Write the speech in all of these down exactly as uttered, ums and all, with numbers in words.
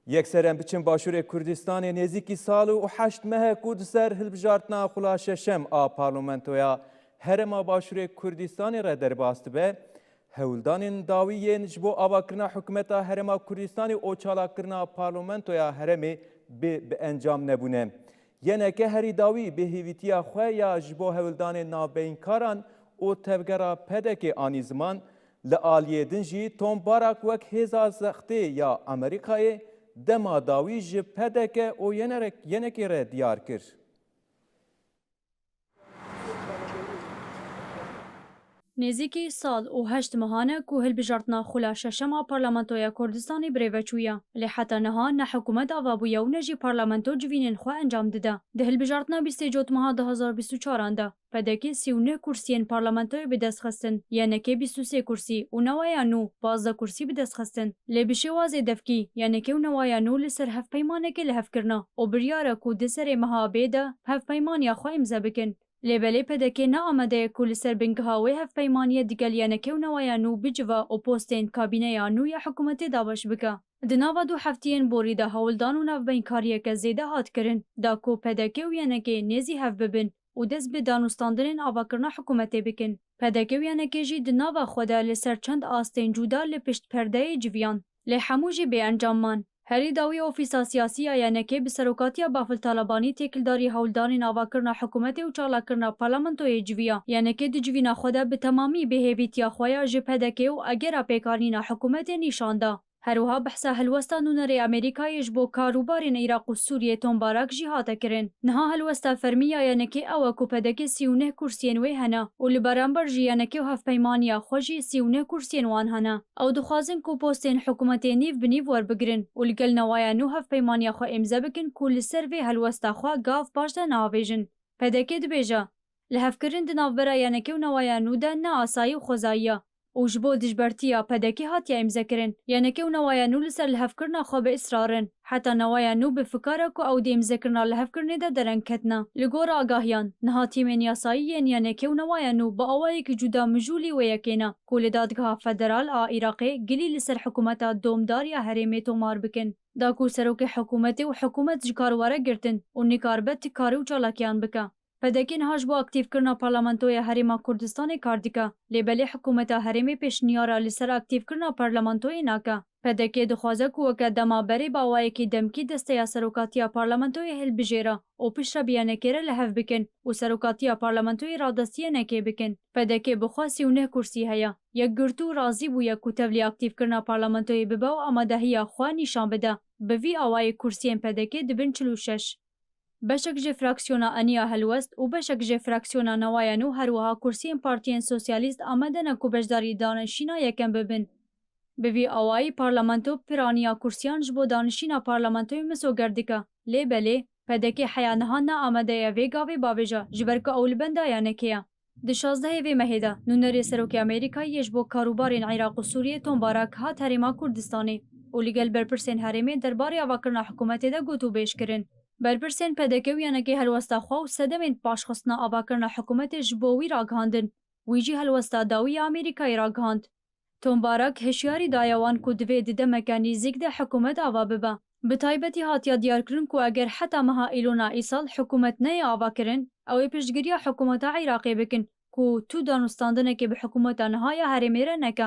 Yekser em biçin Başûrê Kurdistanê, nêzîkî sal û heşt meh e ku di ser hilbijartina xula şeşem a Parlamentoya Herêma Başûrê Kurdistanê re derbas dibe. Hewldanên dawî yên ji bo avakirina hikûmeta Herêma Kurdistanê û çalakirina Parlamentoya Herêmê bi, bi encam nebûne. Y N K herî dawî bêhêvîtiya xwe ya ji bo hewldanên navbeynkaran û tevgera P D K anî ziman, li aliyê din jî Tom Barak wek hêza zextê ya Amerîkayê dema dawî ji P D K û Y N R, Y N K re diyar kir. Nêzîkî sal û heşt mehan e ku hilbijartina xula şeşem a Parlamentoya Kurdistanê birêve çûye. Lê heta niha ne hikûmet ava bûye û ne jî parlamento civînên xwe encam dide. Di hilbijartina bîst û yek Mehê du hezar bîst û çaran de, P D K sî û neh kursiyên parlamentoyê bi dest xistin, Y N K bîst û sê kursî û Newaya Nû pazdeh kursî bi dest xistin. Lê bi şêwazê devkî, Y N K û Newaya Nû li ser hevpeymanekê li hev kirine û biryar e ku di serê meha bê de hevpeymaniya xwe îmze bikin. Lê belê P D K ne amade ye ku li ser bingeha wê hevpeymaniyê digel Y N K û Newaya Nû bicive û postên kabîneya nû ya hikûmetê dabeş bike. Di nava du heftiyên borî de hewldan û navbeynkariyeke zêde hat kirin, da ku P D K û Y N K nêzî hev bibin û dest bi danûstandinên avakirina hikûmetê bikin. P D K û Y N K jî di nava xwe de li ser çend astên cuda li pişt perdeyê civiyan. Lê hemû jî bêencam man. Herî dawî Ofîsa Siyasî ya Y N K bi serokatiya Bafil Talebanî têkildarî hewldanên avakirina hikûmetê û çalakirina parlamentoyê civiya. Y N K di civîna xwe de bi temamî bêhêvîtiya xwe ya ji P D K û agera pêkanîna hikûmetê nîşan da. Her wiha behsa helwesta nûnerê Amerîkayê ji bo karûbarên Iraq û Sûriyê Tom Barak jî hate kirin. Niha helwesta fermî ya Y N K ew e ku P D K sî û neh kursiyên wê hene û li beramber jî Y N K û hevpeymaniya xwe jî sî û neh kursiyên wan hene. Ew dixwazin ku postên hikûmetê nîv bi nîv werbigirin û li gel Newaya Nû hevpeymaniya xwe îmze bikin ku li ser vê helwesta xwe gav paş de neavêjin. P D K dibêje, lihevkirin di navbera Y N K û Newaya Nû de ne asayî û xwezayî ye û ji bo dijbertiya P D K hatiye îmzekirin. Y N K û Newaya Nû li ser lihevkirina xwe bi israr in. Heta Newaya Nû bi fikar e ku ew di îmzekirina lihevkirinê de dereng ketine. Li gor agahiyan, niha tîmên yasayî yên Y N K û Newaya Nû bi awayekî cuda mijûlî wê yekê ne ku li dadgeha federal a Iraqê gilî li ser hikûmeta domdar ya herêmê tomar bikin. Da ku serokê hikûmetê û hikûmet ji kar were girtin û nikaribe ti karî û çalakiyan bike. P D K niha ji bo aktîfkirina Parlamentoya Herêma Kurdistanê kar dike, lê belê hikûmeta herêmê pêşniyara li ser aktîfkirina parlamentoyê nake. P D K dixwaze ku weke dema berê bi awayekî demkî desteya serokatiya parlamentoyê hilbijêre û piştre bi Y N K re li hev bikin û serokatiya parlamentoyê radestî Y N K bikin. P D K bi xwe sî û neh kursî heye. Yekgirtû razî bûye ku tevlî aktîfkirina parlamentoyê bibe û amadehiya xwe nîşan bide. Bi vî awayî kursiyên P D K dibin çil û şeş. Beşek ji fraksiyona Eniya Helwest û beşek ji fraksiyona Newaya Nû her wiha kursiyên partiyên sosyalîst amade ne ku beşdarî danişîna yekem bibin. Bi vî awayî parlamento piraniya kursiyan ji bo danişîna parlamentoyê misoger dike. Lê belê, P D K heya niha ne amade ye vê gavê bavêje, ji ber ku ew li benda Y N K ye. Di şazdehê vê mehê de nûnerê serokê Amerîkayê yê ji bo karûbarên Iraq û Sûriyê Tom Barak hat Herêma Kurdistanê û li gel berpirsên herêmê derbarê avakirina hikûmetê de gotûbêj kirin. Berpirsên P D K û Y N K helwesta xwe û sedemên paşxistina avakirina hikûmetê ji bo wî ragihandin. Wî jî helwesta dawî ya Amerîkayê ragihand. Tom Barak hişyarî daye wan ku divê di demeke nêzîk de hikûmet ava bibe. Bi taybetî hatiye diyarkirin ku eger heta meha Îlona îsal hikûmet neyê avakirin, ew ê piştgiriya hikûmeta Iraqê bikin ku tu danûstandinekê bi hikûmeta niha ya herêmê re neke.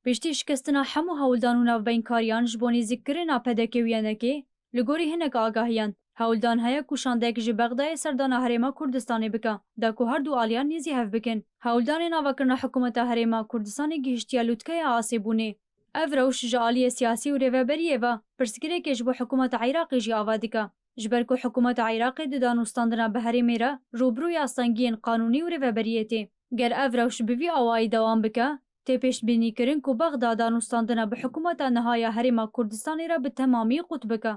Piştî şikestina hemû hewldan û navbeynkariyan ji bo nêzîkkirina P D K û Y N K, li gorî hinek agahiyan, hewldan heye ku şandeyek ji Bexdayê serdana Herêma Kurdistanê bike, da ku her du aliyan nêzî hev bikin. Hewldanên avakirina hikûmeta Herêma Kurdistanê gihiştiye lûtkeya asê bûnê. Ev rewş ji aliyê siyasî û rêveberiyê ve pirsgirêkê ji bo hikûmeta Iraqê jî ava dike. Ji ber ku hikûmeta Iraqê di danûstandina bi herêmê re rûbirûyê astengiyên qanûnî û rêveberiyê tê. Ger ev rewş bi vî awayî dewam bike, tê pêşbînîkirin ku Bexda danûstandina bi hikûmeta niha ya Herêma Kurdistanê re bi temamî qut bike.